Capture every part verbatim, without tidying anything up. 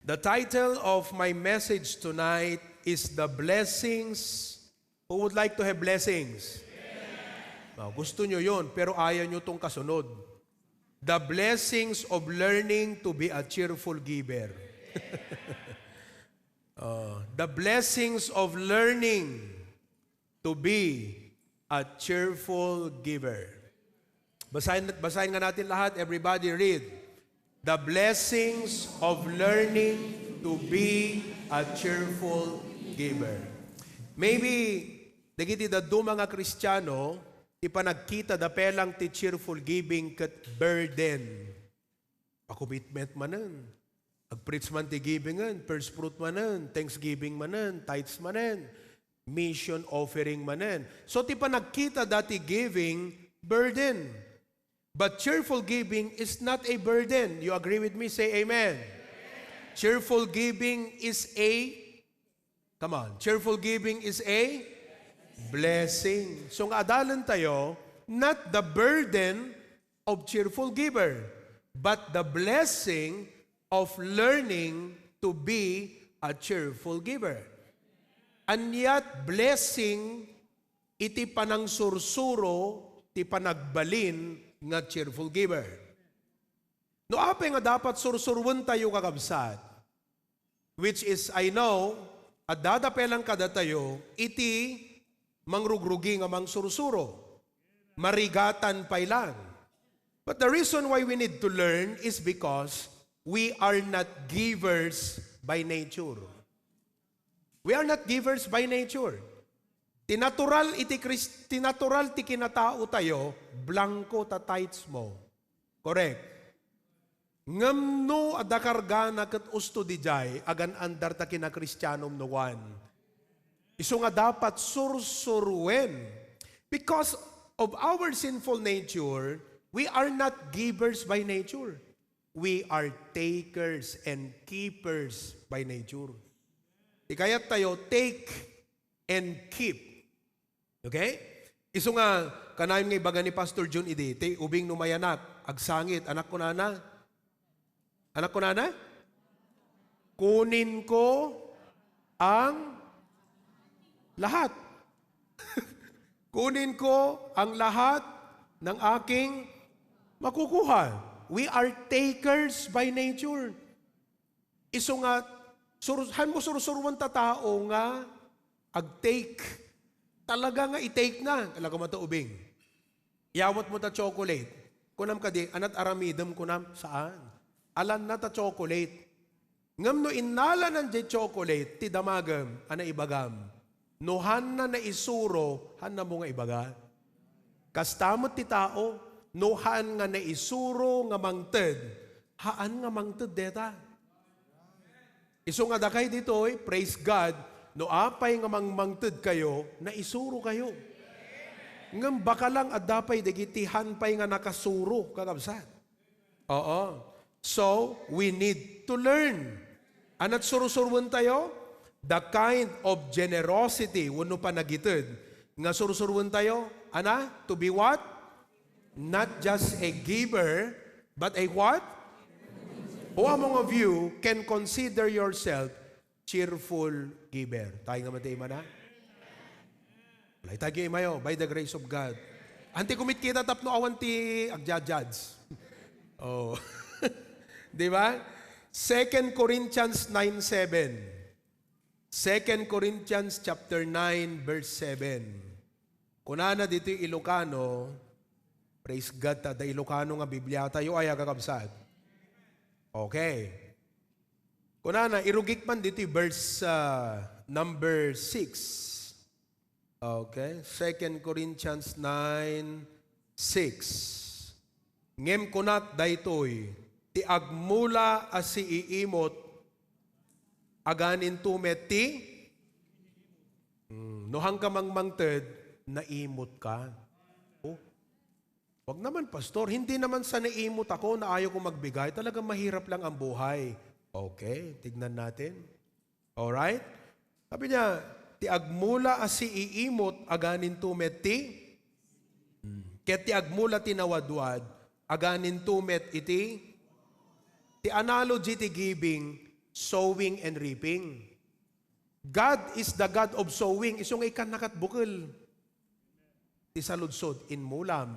The title of my message tonight is The Blessings. Who would like to have blessings? Oh, gusto nyo yun, pero ayaw nyo tong kasunod. The blessings of learning to be a cheerful giver. Oh, the blessings of learning to be a cheerful giver. Basahin, basahin nga natin lahat. Everybody read. The blessings of learning to be a cheerful giver. Maybe, dagiti dadduma nga Kristiano, ti panagkita da pelang ti cheerful giving ket burden. Pa-commitment manen. Ag-preach man ti givingen, first fruit manen, thanksgiving manen, tithes manen, mission offering manen. So, ti panagkita da ti giving, burden. But cheerful giving is not a burden. You agree with me? Say amen. Cheerful giving is a, come on, cheerful giving is a blessing. So, nga adalen tayo, not the burden of cheerful giver, but the blessing of learning to be a cheerful giver. Aniat blessing iti panangsursuro ti panagbalin nga cheerful giver. No apay nga dapat sursuruentayo, kakabsat, which is, I know, adda da pelang kadatayo iti mangrugrugi nga mangsursuro. Marigatan pay lang. But the reason why we need to learn is because we are not givers by nature. We are not givers by nature. Ti natural iti Kris-, ti natural ti kinatao tayo, blanko ta tithes mo. Correct? Ngem no adda kargana ket usto didiay, agan-andar ta kinakristianom no kuan. Isu nga dapat sursuruen. Because of our sinful nature, we are not givers by nature. We are takers and keepers by nature. Ti kayat tayo, take and keep. Okay? Isu nga, kanayon nga ibaga ni Pastor Jun idi, ti ubing no mayanak, agsangit, anak kunana? Anak kunana? Kunin ko ang lahat. Kunin ko ang lahat ng aking makukuha. We are takers by nature. Isu nga, sur-, han mo sursuruen ta tao nga ag-take. Talaga nga i-take na. Talaga mo ta ubing. Yawat mo ta chocolate. Kunam kadi, anat aramidem kunam? Saan? Alanna ta chocolate. Ngem no innalanan jay chocolate, ti damagem, ana ibagam? No hanna naisuro, hanna mo nga ibaga. Kasta met ti tao, no haan nga naisuro nga mangted, haan nga mangted deta. Isu nga dakay ditoy, praise God, no apay nga mangmangtedkayo, naisurokayo. Ngem baka lang adda pay dagiti haan pay nga nakasuro, kakabsat. Oo. So, we need to learn. Anat sursuruen tayo? The kind of generosity wenno panagited nga sursuruen tayo, ana, to be what? Not just a giver, but a what? Who among of you can consider yourself cheerful giver? Tayo nga mati imana. Laytag yu imayo, by the grace of God. Anti kumitkita tapno awan ti agja-judge. Oh. Di ba? Second Corinthians nine seven. Second Corinthians chapter nine, verse seven. Kunana ditoy Ilocano, praise God, ta da Ilocano nga Biblia tayo ay agakabsat. Okay. Kunana, irugik man ditoy verse, ah, number six. Okay, Second Corinthians nine six. Ngem kunak daytoy, ti agmula a siiimot, aganinto met ti, hmm, no haanka mangmangted, naimot ka. Oh. Wag naman, Pastor. Hindi naman sa naimot ako na ayaw ko magbigay. Talagang mahirap lang ang buhay. Okay, tignan natin. Alright? Sabi niya, "Ti agmula a siiimot, aganinto met ti, hmm, ket ti agmula ti nawadwad, aganinto met iti." Ti analogy ti giving, Sowing and reaping. God is the God of sowing. Isu nga ikkanna ket bukel ti saludsod, immulam.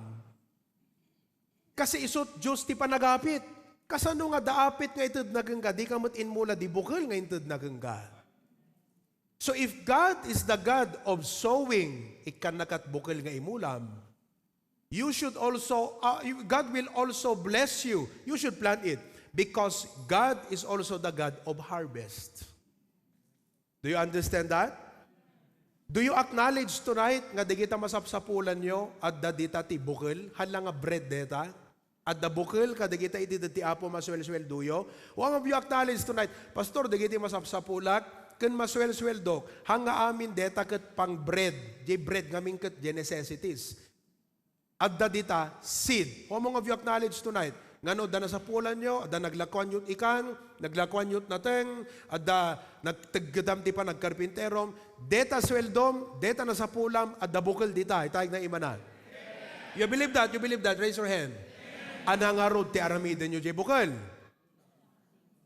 Kasi isut Dios ti panagapit. Kasano nga adda apit nga itedna kenka, dika met immula di bukel nga intedna kenka? So if God is the God of sowing, ikkanna ket bukel nga immulam, you should also, uh, you- God will also bless you. You should plant it because God is also the God of harvest. Do you understand that? Do you acknowledge tonight nga dagita masapsapulanyo, adda dita ti bukel, hala nga bread deta? Adda bukel kadagita iti ti Apo masuelsueldoyo? How many of you acknowledge tonight, "Pastor, dagiti masapsapulak ken masuelsueldok, haan nga amin deta ket pang bread, di bread ngamin ket di necessities." Adda dita seed. How many of you acknowledge tonight? Ngano, adda nasapulanyo, adda naglakuanyo ikan, naglakuanyo nateng, adda nagteggedam ti panagkarpinterom, deta sueldom, deta nasapulam, adda bukel dita, itay nga imana. You believe that? You believe that? Raise your hand. Ania ngarud ti aramidenyo jay bukel?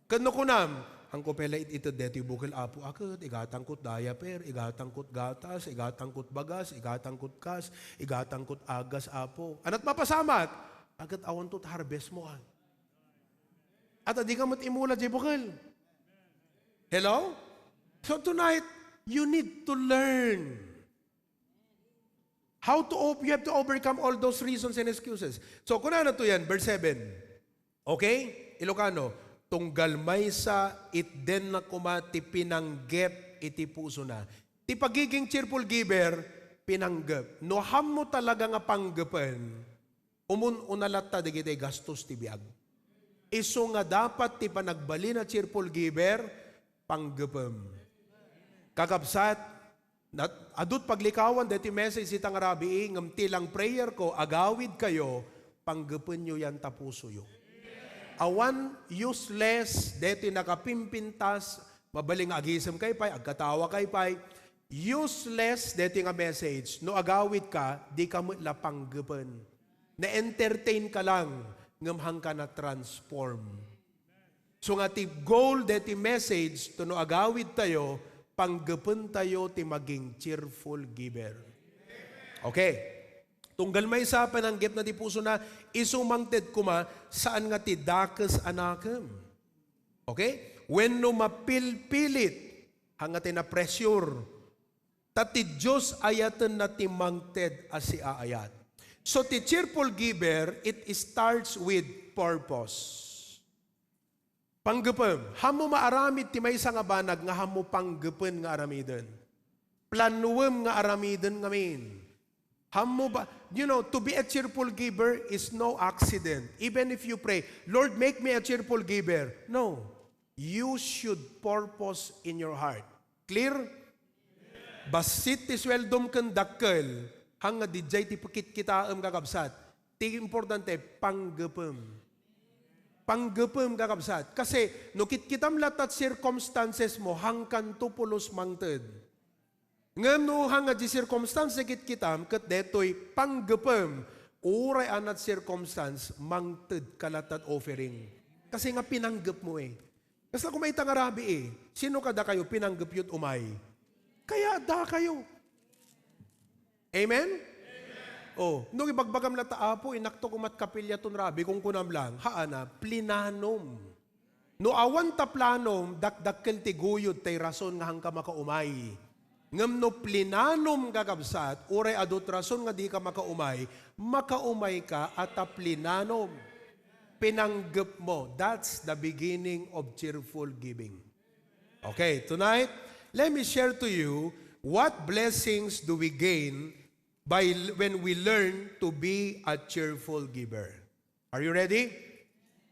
Ket no kunam, "Haanko pay la it-ited detoy bukel, Apo, a ket igatangkot diaper, igatangkot gatas, igatangkot bagas, igatangkot kas, igatangkot agas, Apo." Ania't mapasamak? A ket awanto ti harvest mo, a. At adika met immula jay bukel. Hello? So tonight, you need to learn how to op-, you have to overcome all those reasons and excuses. So, kunana to yan, verse seven. Okay? Ilocano, "Tunggal maysa, itdenna koma ti pinanggep iti pusona." Ti pagiging cheerful giver, pinanggep. No haanmo talaga nga panggepen, umun-una latta dagiti gastos ti biag. Isu nga dapat ti panagbalin a cheerful giver, panggepem. Kakabsat, nat-, adut paglikawan deti message ita nga rabii, ngem ti lang prayer ko, agawid kayo, panggepenyo yan ta pusoyo. Awan useless deti nakapimpintas, mabalin nga agisem kay pay, agkatawa kay pay, useless deti nga message, no agawid ka, di ka met la panggepen. Na-entertain ka lang, ngem haanka na-transform. So nga ti goal deti message, to no agawid tayo, panggepen tayo ti maging cheerful giver. Okay. Tunggal maysa, pinanggepna ti pusona, isu mangted koma, saan nga ti dakes a nakem. Okay? Wenno mapilpilit, haan nga ti na-pressure. Ta ti Dios ayatenna ti mangted a siaayat. So ti cheerful giver, it starts with purpose. Panggepem, haanmo maaramid ti maysa nga banag nga haanmo panggepen nga aramiden. Planuem nga aramiden ngamin. Haanmo ba, you know, to be a cheerful giver is no accident. Even if you pray, "Lord, make me a cheerful giver." No. You should purpose in your heart. Clear? Bassit ti sueldom ken dakkel, haan nga dijay ti pakitkitaem, kakabsat. Ti importante, panggepem. Panggepem, kakabsat. Kasi, no kitkitam latta ti circumstances mo, haankanto pulos mangted. Ngem no haan nga di circumstance ti kitkitam, ket detoy panggepem, uray ania ti circumstance, mangted ka latta ti offering. Kasi nga pinanggep mo eh. Kasla koma ita nga rabii eh. Sino kadakayo, pinanggep yo't umay? Kaya adda kayo. Amen? Oh, no ibagbagam latta, "Apo, inakto koma't kapilya ton rabii," kunkunam lang, haan a, plinanom. No awan ta planom, dakdakkel ti guyod tay rason nga haanka makaumay. Ngem no plinanom, kakabsat, uray adu't rason nga dika makaumay, makaumayka a ta plinanom. Pinanggep mo. That's the beginning of cheerful giving. Okay, tonight, let me share to you what blessings do we gain by l-, when we learn to be a cheerful giver. Are you ready?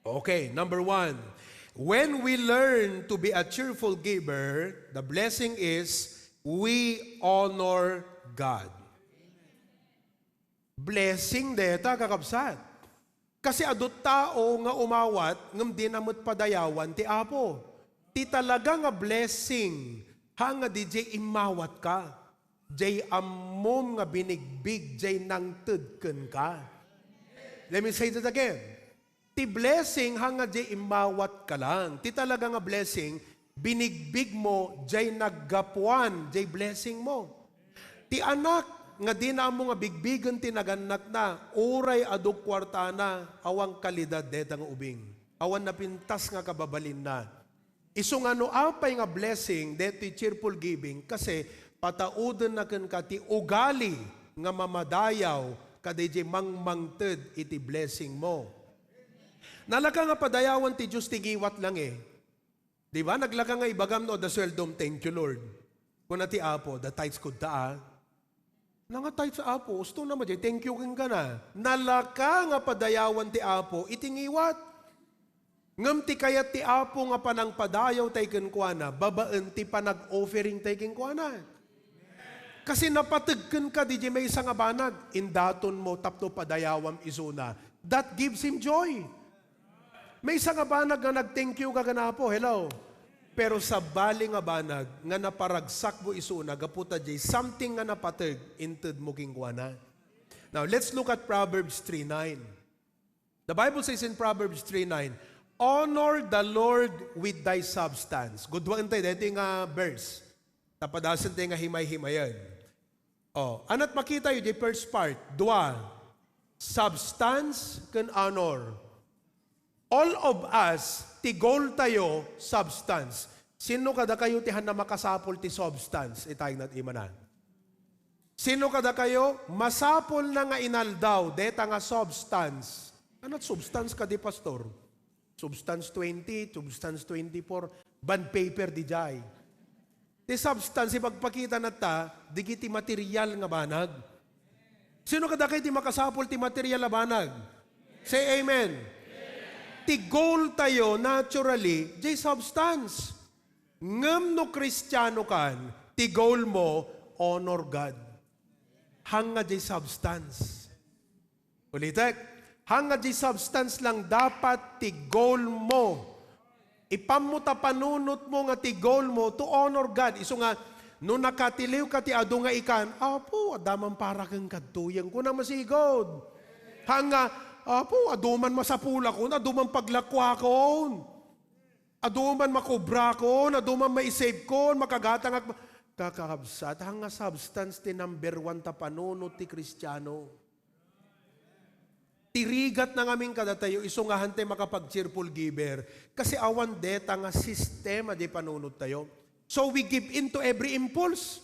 Okay, number one, when we learn to be a cheerful giver, the blessing is we honor God. Blessing deta, kakabsat. Kasi adu tao nga umawat ngem dina met padayawan ti Apo. Ti talaga nga blessing, haan nga dijay immawatka. Jay ammom nga binigbig jay nangted kenka. Let me say that again. Ti blessing, haan nga diay immawat ka lang. Ti talaga nga blessing, binigbig mo, diay naggapuan, diay blessing mo. Ti anak, nga dina ammo nga bigbigen ti nagannakna, uray adu kuartana, awan kalidad deta nga ubing. Awan napintas nga kababalinna. Isu nga no apay nga blessing detoy cheerful giving, kasi pataudenna kenka ti ugali nga mamadayaw kadaydiay mangmangted iti blessing mo. Nalaka nga padayawan ti Dios ti ngiwat lang eh. Di ba? Naglaka nga ibagam no adda sueldom, "Thank you, Lord." Kuna ti Apo, "The tithes kudta, ah." Na nga tithes, Apo, usto na madi, thank you kenka na. Nalaka nga padayawan ti Apo iti ngiwat. Ngem ti kayat ti Apo nga panangpadayaw tay kenkuana, babaen ti panag-offering tay kenkuana. Kasi napateg kenka diay maysa nga banag, indaton mo tapno padayawam isuna. That gives him joy. Maysa nga banag nga nag-thank you ka ken Apo, hello? Pero sabali nga banag nga naparagsakmo isuna gapu ta diay something nga napateg, intedmo kenkuana. Now, let's look at Proverbs three nine. The Bible says in Proverbs three nine, "Honor the Lord with thy substance." Gudwaentayo daytoy nga verse. Tapadasen tayo nga himay-himayen. Oh, anat makitayo di first part? Dua, substance ken honor. All of us, ti goal tayo, substance. Sino kadakayo ti hanna makasapul ti substance? Itay nat imana. Sino kadakayo, masapul na nga inaldaw, deta nga substance? Anat substance kadi, Pastor? Substance twenty, substance twenty-four, bond paper diay. Ti substance, ipagpakita na ta, dagiti material nga banag. Sino kadakayo ti makasapul ti material a banag? Say amen. Ti goal tayo, naturally, diay substance. Ngem no Kristiano kan, ti goal mo, honor God. Haan nga diay substance. Ulitek, haan nga diay substance lang dapat ti goal mo. Ipammo ta panunot mo nga ti goal mo to honor God. Isu nga, no nakatiliw ka ti adu nga ikan, "Apo, adda man para ken kadtoyen," kuna masigud. Haan nga, "Apo, adu man masapulakon, adu man paglakuakon." Adu man makubrakon, adu man maisavekon, makagatangak. Kakabsat, haan nga substance ti number one ta panunot ti Kristiano. Ti rigat na ngamin kadatayo, isu nga haan tay makapag-cheerful giver. Kasi awan deta nga sistema di panunot tayo. So we give in to every impulse.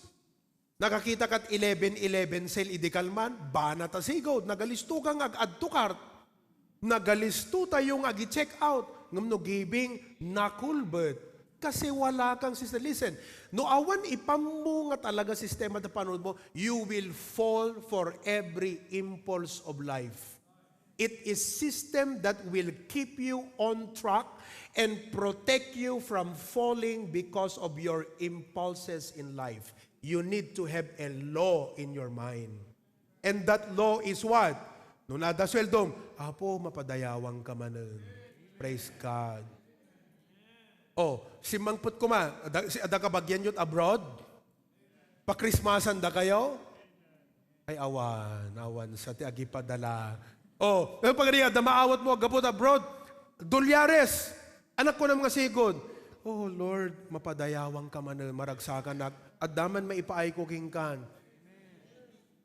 Nakakita kat eleven eleven sale idi kalman, banat a sigud, nagalisto ka nga ag-add to cart. Nagalisto tayo nga agi-check out. Ngem no giving, nakulbet. Kasi wala kang sistema. Listen, no awan ipammo nga talaga sistema ta panunot mo, you will fall for every impulse of life. It is system that will keep you on track and protect you from falling because of your impulses in life. You need to have a law in your mind. And that law is what? No adda sueldom, "Apo, mapadayawangka manen." Praise God. Oh, simmangpet koma, adda, si, adda kabagian yot abroad? Pa-Christmasan dakayo? Ay, awan, awan sa ti agipadala. Oh, eh, pagariya, adda maawat mo, aggapu ta abroad. Dolyares, anak ko nam nga sigud. Oh, Lord, mapadayawangka manen, maragsakanak. Adda man maipaay ko kenkan.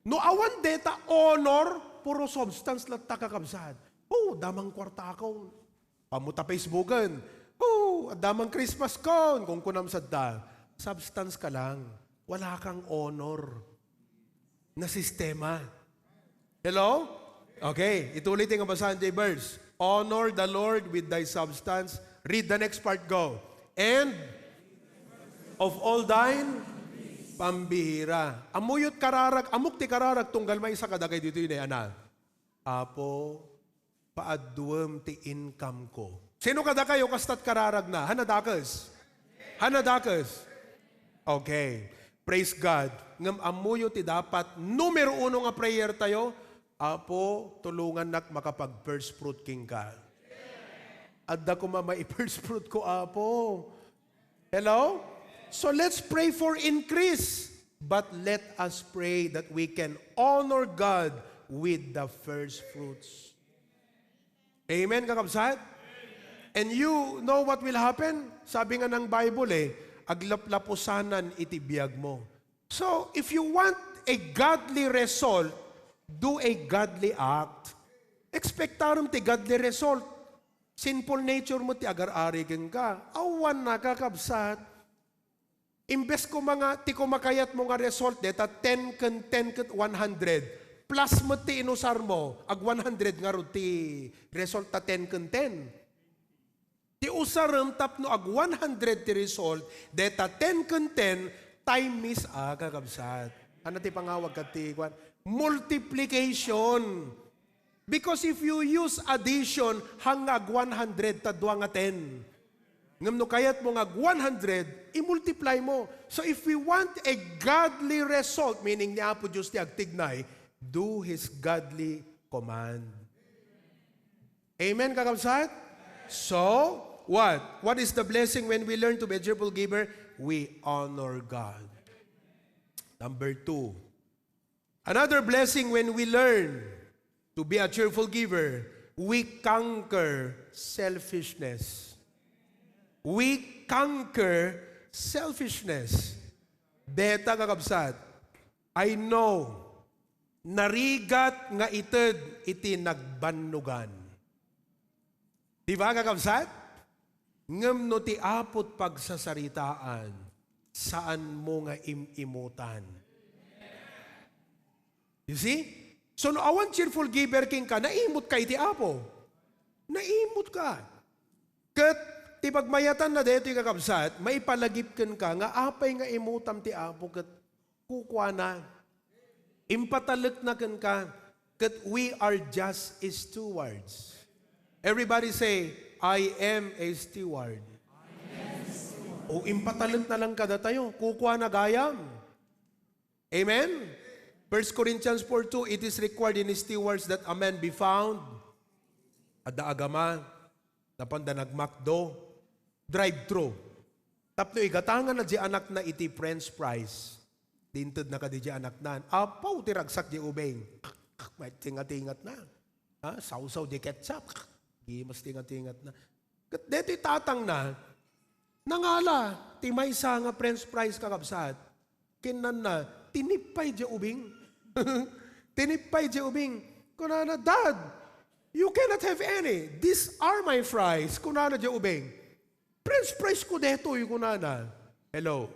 No awan deta honor, puro substance latta, kakabsat. Oh, adda man kuartakon. Pammo ta Facebooken. Oh, adda man Christmaskon. Kunkunam sadta. Substance ka lang. Wala kang honor na sistema. Hello? Okay, ituloy ti nga basahan diay verse. "Honor the Lord with thy substance." Read the next part, go. "And of all thine," pambihira. Ammok ti kararag, ammok ti kararag tunggal maysa kadakayo ditoy, ana. "Apo, paaduem ti income ko." Sino kadakayo kastat kararagna? Haan a dakes? Haan a dakes? Okay. Praise God. Ngem ammoyo ti dapat numero uno nga prayer tayo, "Apo, tulongannak makapag-first fruit kenka." Adda koma mai-first fruit ko, Apo. Hello? So let's pray for increase. But let us pray that we can honor God with the first fruits. Amen, kakabsat? And you know what will happen? Sabi nga ng Bible eh, aglaplapusanan iti biag mo. So, if you want a godly result, do a godly act. Expectaram ti godly result. Sinful nature mo ti agar-ari kenka. Awan na, kakabsat. Imbes koma nga, ti kumakayat mo nga result, deta ten ken ten ket one hundred. Plus mo ti inusar mo, ag one hundred ngarud ti result ta ten ken ten. Ti usarem tapno ag one hundred ti result, deta ten ken ten, time is, ah, kakabsat. Ano ti pangawag kat ti kwan? Multiplication. Because if you use addition, hang nga ag one hundred ta dua nga ten. Ngem no kayat mo nga ag one hundred, i-multiply mo. So if we want a godly result, meaning ni Apo Diyos ti agtignay, do His godly command. Amen, kakabsat? So, what? What is the blessing when we learn to be a cheerful giver? We honor God. Number two, another blessing when we learn to be a cheerful giver, we conquer selfishness. We conquer selfishness. Deta, kakabsat, I know, narigat nga ited iti nagbannogan. Di ba, kakabsat? Ngem no ti Apo't pagsasaritaan, saan mo nga im-imutan. You see? So, no awan cheerful giver kenka, naimut ka iti Apo. Naimut ka. Ket ti pagmayatanna daytoy, kakabsat, maipalagip kenka nga apay nga imutam ti Apo ket kukuana. Impatalekna kenka ket we are just stewards. Everybody say, "I am a steward." O, impatalekna lang kadatayo. Kukuana gayam. Amen? First Corinthians four two, "It is required in stewards that a man be found." Adda agama, napanda nagmakdo, drive-thru. Tapno igatanganna di anakna iti French fries. Di intedna kadi di anakna. Apaw ti ragsak di ubing. Maitingatingatna. Ha? Sawsaw di ketchup. Gimas tingatingatna. Ket detoy tatangna, nangala ti maysa nga French fries, kakabsat. Kinnanna, tinipay di ubing. Tinipay di ubing. Kunana, "Dad, you cannot have any. These are my fries," kunana di ubing. "French fries ko detoy," kunana. Hello.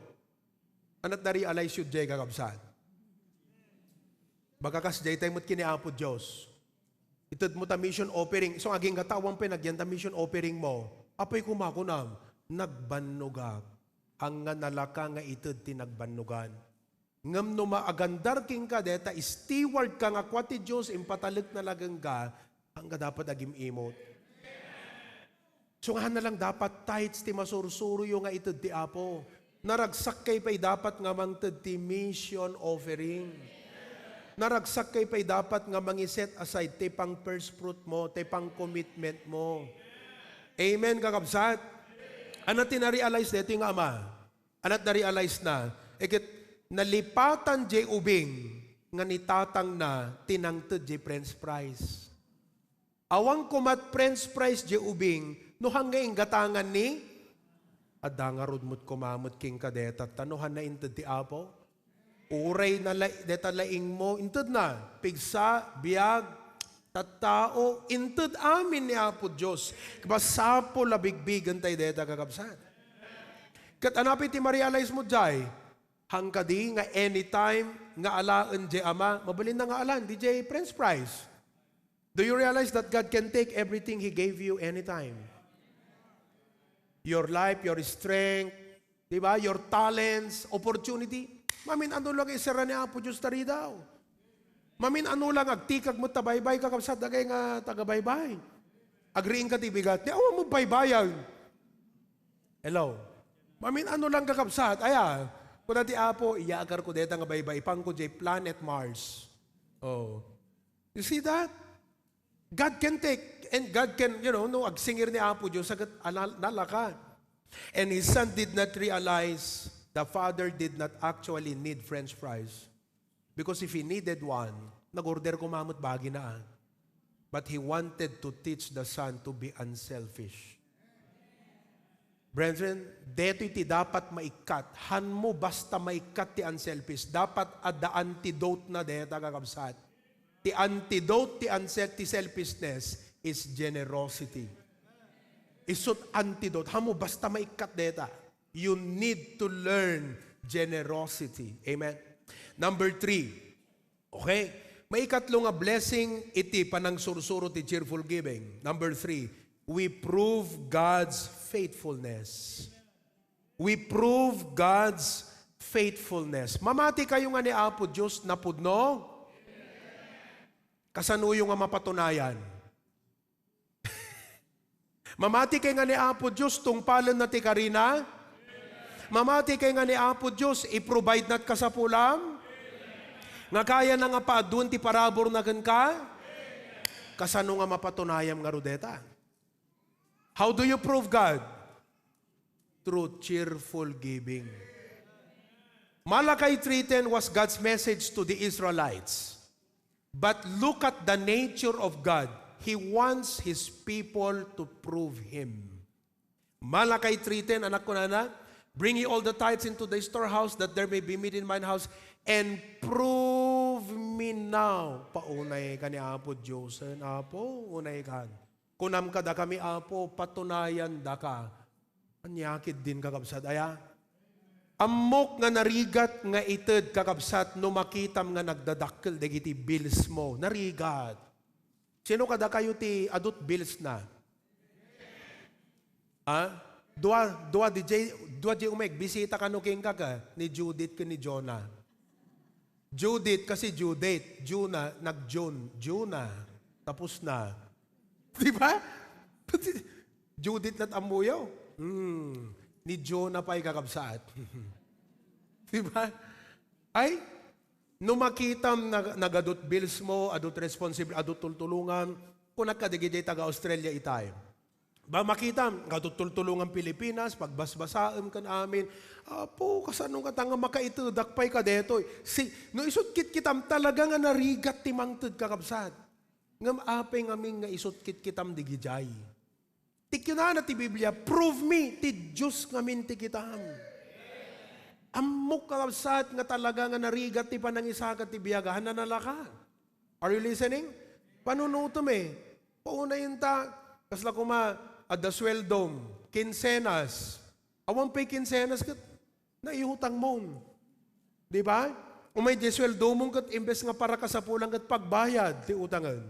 Ania ti na-realize yo diay, kakabsat? Baga kasdiay tay met ken ni Apo Dios. Ited mo ta mission offering. So, agingga ta awan pay nagyan ta mission offering mo. Apay koma kunam, nagbannogak. Ania nga nalaka nga ited ti nagbannogan. Ngem no maagandar kenka, deta steward ka nga kua ti Dios, impatalekna la kenka, ania nga dapat agim-imot. So, nga na lang dapat tithes ti masursuroyo nga ited ti Apo. Naragsakkay pay dapat nga mangted ti mission offering. Naragsakkay pay dapat nga mangi-set aside ti pang first fruit mo, ti pang commitment mo. Amen, kakabsat? Ania ti na-realize daytoy nga ama? Ania ti na-realize na? Iket nalipatan diay ubing nga ni tatangna ti nangted diay French fries. Awan komat French fries diay ubing no hangga inggatangan ni, adda ngarud met koma met kenka deta, ta no hanna inted ti Apo? Uray na la-, deta laing mo, inted na, pigsa, biag, tattao, inted amin ni Apo Dios. Masapul a bigbigen tay deta, kakabsat. Ket ania pay ti ma-realize mo diay? Hangkadi nga anytime nga alaen diay ama, mabalinna nga alan, diay French fries. Do you realize that God can take everything He gave you anytime? Your life, your strength, di ba? Your talents, opportunity. Mamin-ano lang isara ni Apo Dios ta ridaw. Mamin-ano lang agtikag met ta baybay, kakabsat, dagay nga taga-baybay. Agriing ka ti bigat. Di awan mo baybayan. Hello? Mamin-ano lang, kakabsat. Aya, kuna ti Apo, iyagar ko deta nga baybay, ipan ko diay planet Mars. Oh. You see that? God can take, and God can, you know, no, agsingir ni Apo Dios, sagat, anal-, nalaka. And his son did not realize the father did not actually need French fries. Because if he needed one, nag-order koma met bagina, ah. But he wanted to teach the son to be unselfish. Brethren, detoy ti dapat maikkat. Hanmo basta maikkat ti unselfish. Dapat adda antidote na deta, kakabsat. Ti antidote ti unsel-, ti selfishness is generosity. Isut antidote. Hanmo basta maikkat deta. You need to learn generosity. Amen? Number three. Okay? Maikatlo nga blessing iti panangsursuro ti cheerful giving. Number three, we prove God's faithfulness. We prove God's faithfulness. Mamati kayo nga ni Apo Dios napudno? Kasanoyo nga mapatunayan? Mamati kay nga ni Apo Dios tungpalen na ti karina? Mamati kay nga ni Apo Dios i-provide na ti kasapulam? Nga kaya na nga paaduen ti parabur na kenka? Kasano nga mapatunayam nga rudeta? How do you prove God? Through cheerful giving. Malachi three ten was God's message to the Israelites. But look at the nature of God. He wants His people to prove Him. Malachi three ten, anak ko nana, "Bring ye all the tithes into the storehouse, that there may be meat in mine house, and prove me now." Paunay ka ni Apo Dios, Apo, unay ka. Kunam kadakami, Apo, patunayan daka. Ania ketdin, kakabsat, aya? Ammok nga narigat nga ited, kakabsat, no makitam nga nagdadakkel dagiti bills mo. Narigat. Sino kadakayo ti adut bills na? Ha? Dua, dua di jay, dua jay umagbisita kano kenka ka, ni Judith ken ni Jonah. Judith kasi Judith, Juna, nag-June, Juna. Tapos na. Di ba? Judith lat ammoyo. Hmm. Ni Jonah pay, kakabsat. Di ba? Ay, no makitam nag-, nagadut bills mo, adut responsible, adut tultulongan, kunak kadagiti taga Australia itay. Ba, makitam, adut tultulongan Pilipinas, pagbasbasaem ken amin. Apo, kasano nga ta nga makaitedak pay kadetoy? Si, no isut kitkitam, talaga nga narigat ti mangted, kakabsat. Ngem apay ngamin nga isut kitkitam digijay? Ti kinana ti Biblia, "Prove me, ti Dios ngamin ti kitam." Ammok, kakabsat, nga talaga nga narigat ti panangisagad ti biag, hananalaka. Are you listening? Panunutom eh. Paunay ta, kasla koma, adda sweldom, kinsenas. Awan pay kinsenas ket naihutang mo. Di ba? Umay di sweldom ket imbes nga para kasapulan ket pagbayad ti utangen.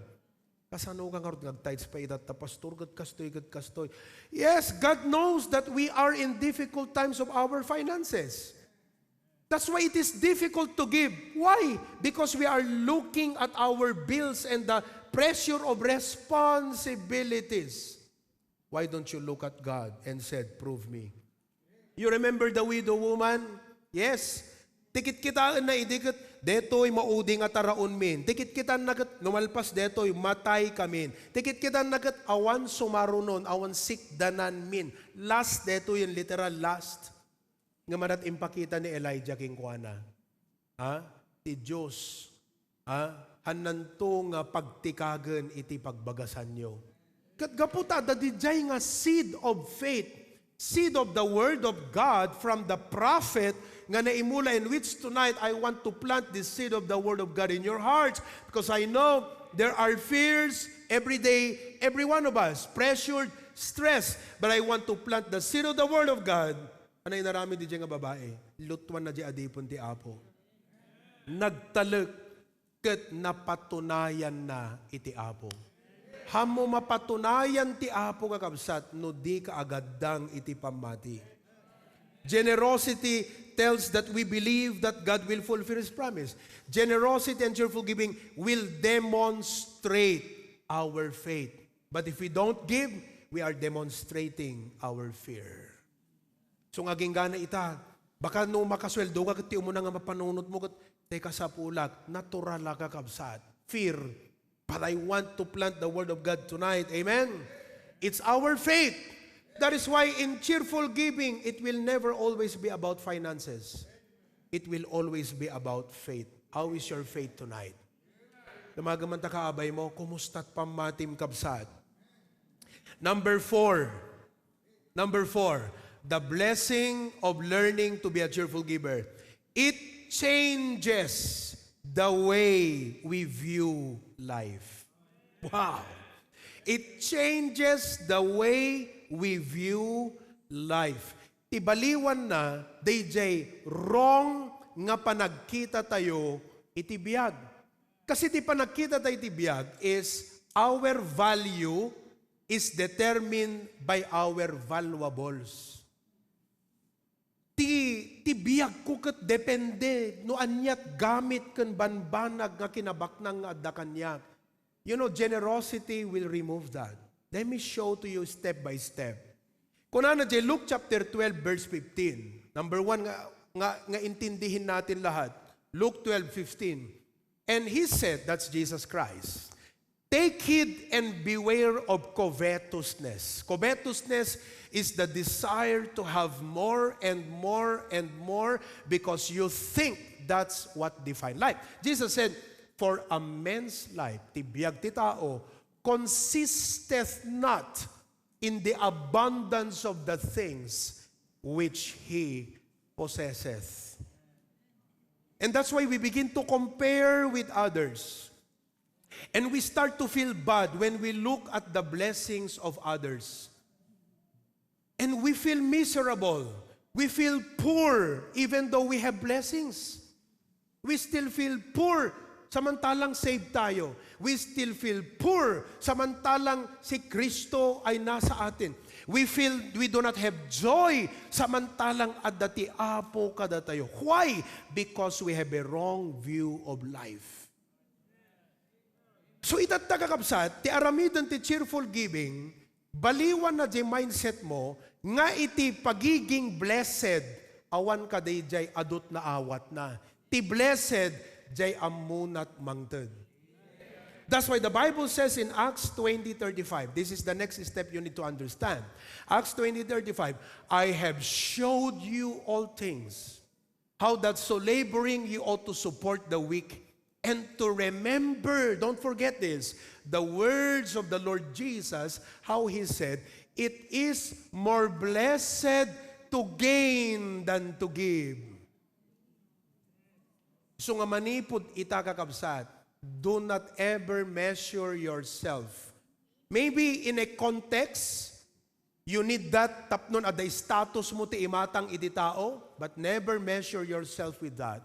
Kasano ka ngarud nga agtithes pay itatta, pastor, ket kastoy, ket kastoy? Yes, God knows that we are in difficult times of our finances. That's why it is difficult to give. Why? Because we are looking at our bills and the pressure of responsibilities. Why don't you look at God and said, "Prove me"? You remember the widow woman? Yes. Ti kitkitaenna idi ket, "Detoy maudi nga taraonmin." Ti kitkitanna ket, "No malpas detoy, matay kamin." Ti kitkitanna ket, "Awan sumarunon, awan sikdananmin." Last detoy, literal last. Nga madat impakita ni Elijah kenkuana. Ha? Ti Dios, ha? Hananto nga pagtikagen iti pagbagasanyo. Ket gapu ta adda didiay nga seed of faith, seed of the word of God from the prophet nga naimula, in which tonight I want to plant the seed of the word of God in your hearts, because I know there are fears every day, every one of us, pressured, stressed, but I want to plant the seed of the word of God. Ano inaramid didiay nga babai? Lutuanna diay adipen ti Apo. Nagtalek ket napatunayanna iti Apo. Hammo mapatunayan ti Apo, kakabsat, no dika agaddang iti pammati. Generosity tells that we believe that God will fulfill His promise. Generosity and cheerful giving will demonstrate our faith. But if we don't give, we are demonstrating our fear. So, nga aginggana ita, baka no makasueldo ka ket ti umuna nga mapanunot mo ket, "Teka, sapulak, natural a, kakabsat. Fear." But I want to plant the word of God tonight. Amen? It's our faith. That is why in cheerful giving, it will never always be about finances. It will always be about faith. How is your faith tonight? Damagen man ta kaabay mo, kumusta't pammatim, kabsat? Number four. Number four, the blessing of learning to be a cheerful giver. It changes the way we view life. Wow! It changes the way we view life. Ti baliwanna, dayjay wrong nga panagkitatayo iti biag. Kasi ti panagkitatayo iti biag is our value is determined by our valuables. Ti, ti biagko ket depende no aniat gamit ken banbanag nga kinabaknang nga adda kaniak. You know, generosity will remove that. Let me show to you step by step. Kunana diay Luke chapter twelve, verse fifteen. Number one nga, nga, nga intindihin natin lahat. Luke twelve fifteen. And he said, that's Jesus Christ, "Take heed and beware of covetousness." Covetousness is the desire to have more and more and more because you think that's what define life. Jesus said, "For a man's life," ti biag ti tao, "consisteth not in the abundance of the things which he possesseth." And that's why we begin to compare with others. And we start to feel bad when we look at the blessings of others. And we feel miserable. We feel poor even though we have blessings. We still feel poor samantalang saved tayo. We still feel poor samantalang si Kristo ay nasa atin. We feel we do not have joy samantalang adda ti Apo kadatayo. Why? Because we have a wrong view of life. So, itatta, kakabsat, ti aramiden ti cheerful giving, baliwanna diay mindset mo nga iti pagiging blessed, awan kadi diay adut naawatna. Ti blessed, diay ammonat mangted. That's why the Bible says in Acts twenty thirty-five, this is the next step you need to understand. Acts twenty thirty-five, "I have showed you all things, how that so laboring you ought to support the weak, and to remember," don't forget this, the words of the Lord Jesus, how he said, "It is more blessed to gain than to give." So nga manipud ita, kakabsat, do not ever measure yourself. Maybe in a context, you need that tapno adda status mo ti imatang iti tao, but never measure yourself with that.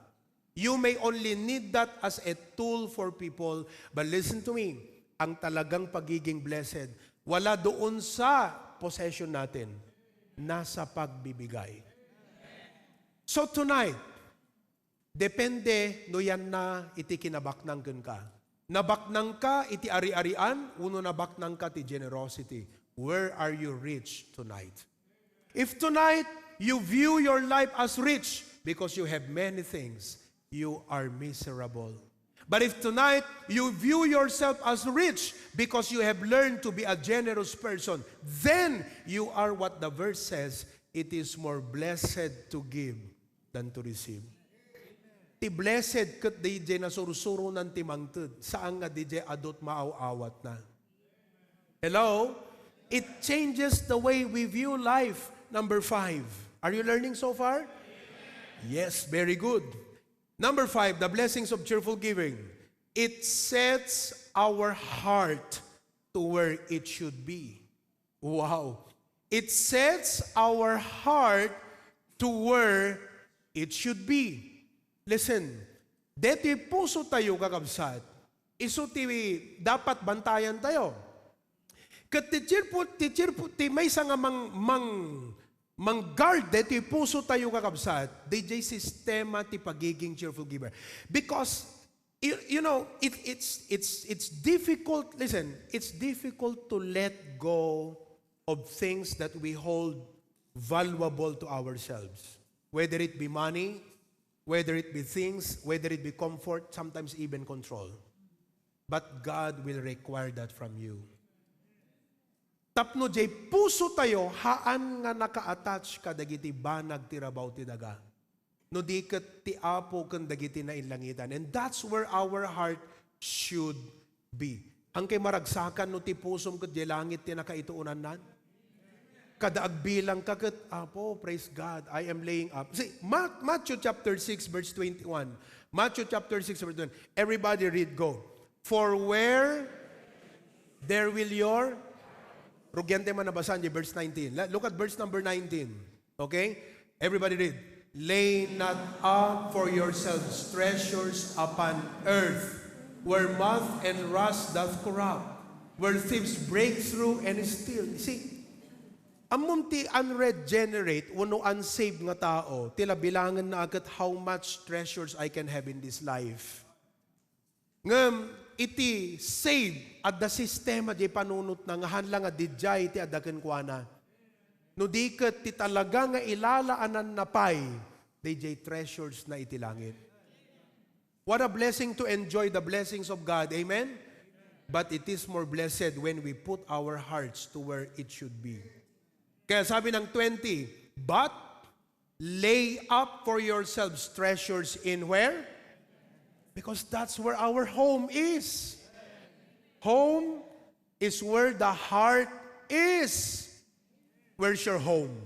You may only need that as a tool for people, but listen to me, ang talagang pagiging blessed, wala doon sa possession natin, nasa pagbibigay. So tonight, depende no yan na iti kinabaknang kenka. Nabaknang ka iti ari-arian, wenno nabaknang ka ti generosity. Where are you rich tonight? If tonight you view your life as rich because you have many things, you are miserable. But if tonight you view yourself as rich because you have learned to be a generous person, then you are what the verse says, "It is more blessed to give than to receive." Ti blessed ket diay nasursuronan ti mangted, saan nga diay adut maaw-awatna. Hello? It changes the way we view life. Number five. Are you learning so far? Yes, very good. Number five, the blessings of cheerful giving. It sets our heart to where it should be. Wow. It sets our heart to where it should be. Listen, deti puso tayo, kakabsat, isu ti dapat bantayan tayo. Ket ti cheerful, ti cheerful, ti maysa nga mang, mang, mang-guard deti puso tayo, kakabsat, diay sistema ti pagiging cheerful giver. Because, you, you know, it, it's, it's, it's difficult, listen, it's difficult to let go of things that we hold valuable to ourselves. Whether it be money, whether it be things, whether it be comfort, sometimes even control. But God will require that from you. Tapno diay puso tayo, haan nga naka-attach kadagiti banag ti rabaw ti daga. No di ket ti Apo ken dagiti nainlangitan. And that's where our heart should be. Haanka maragsakan no ti pusom ket diay langit ti nakaituonannan? Kada agbilang ka ket, "Apo, praise God, I am laying up." See, Ma-, Matthew chapter six, verse twenty-one. Matthew chapter six, verse twenty. Everybody read, go. "For where there will your," rugian tayo man nabasaan di verse nineteen. La-, look at verse number nineteen. Okay? Everybody read. "Lay not up for yourselves treasures upon earth, where moth and rust doth corrupt, where thieves break through and steal." See, ammom ti unregenerate wenno unsaved nga tao, ti la bilangenna ket, "How much treasures I can have in this life." Ngem iti saved, adda sistema diay panunotna nga haan la nga diay ti adda kenkuana. No di ket ti talaga nga ilalaananna pay daydiay treasures na iti langit. What a blessing to enjoy the blessings of God. Amen? But it is more blessed when we put our hearts to where it should be. Kaya sabi ng twenty, "But lay up for yourselves treasures in where?" Because that's where our home is. Home is where the heart is. Where's your home?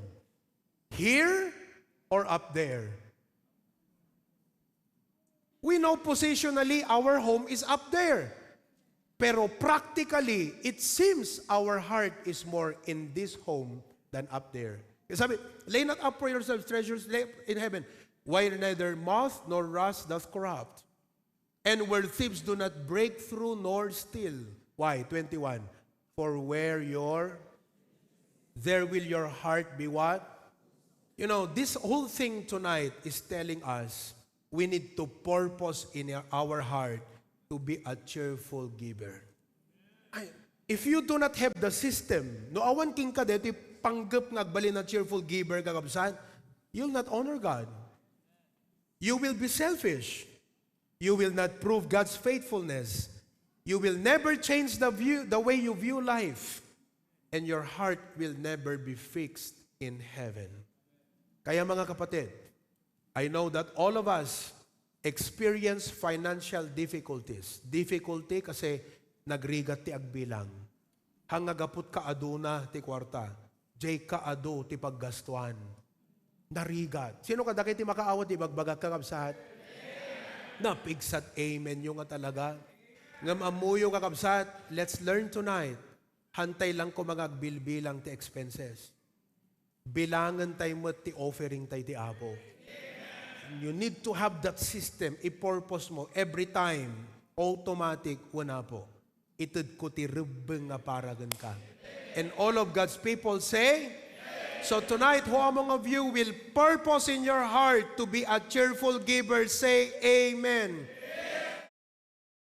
Here or up there? We know positionally our home is up there. Pero practically, it seems our heart is more in this home than up there. Sabi, "Lay not up for yourselves treasures in heaven, where neither moth nor rust doth corrupt, and where thieves do not break through nor steal." Why? Twenty-one. "For where your, there will your heart be what?" You know, this whole thing tonight is telling us we need to purpose in our heart to be a cheerful giver. Ay, if you do not have the system, no awan kenka daytoy panggep nga agbalin a cheerful giver, kakabsat, you'll not honor God. You will be selfish. You will not prove God's faithfulness. You will never change the view, the way you view life. And your heart will never be fixed in heaven. Kaya, mga kapatid, I know that all of us experience financial difficulties. Difficulty kasi nagrigat ti agbilang. Haan nga gapu ta adu na ti kuarta, diay ka adu ti paggastuan. Narigat. Sino kadagiti makaawat ti ibagbagak, kakabsat? Napigsat amen yo nga talaga. Ngem ammoyo, kakabsat, let's learn tonight. Haan tay lang koma nga agbilbilang ti expenses. Bilangen tay met ti offering tay ti Apo. You need to have that system. I-purpose mo every time. Automatic, wen Apo, itedko ti rebbeng nga para kenka. And all of God's people say, so tonight, who among of you will purpose in your heart to be a cheerful giver? Say, "Amen."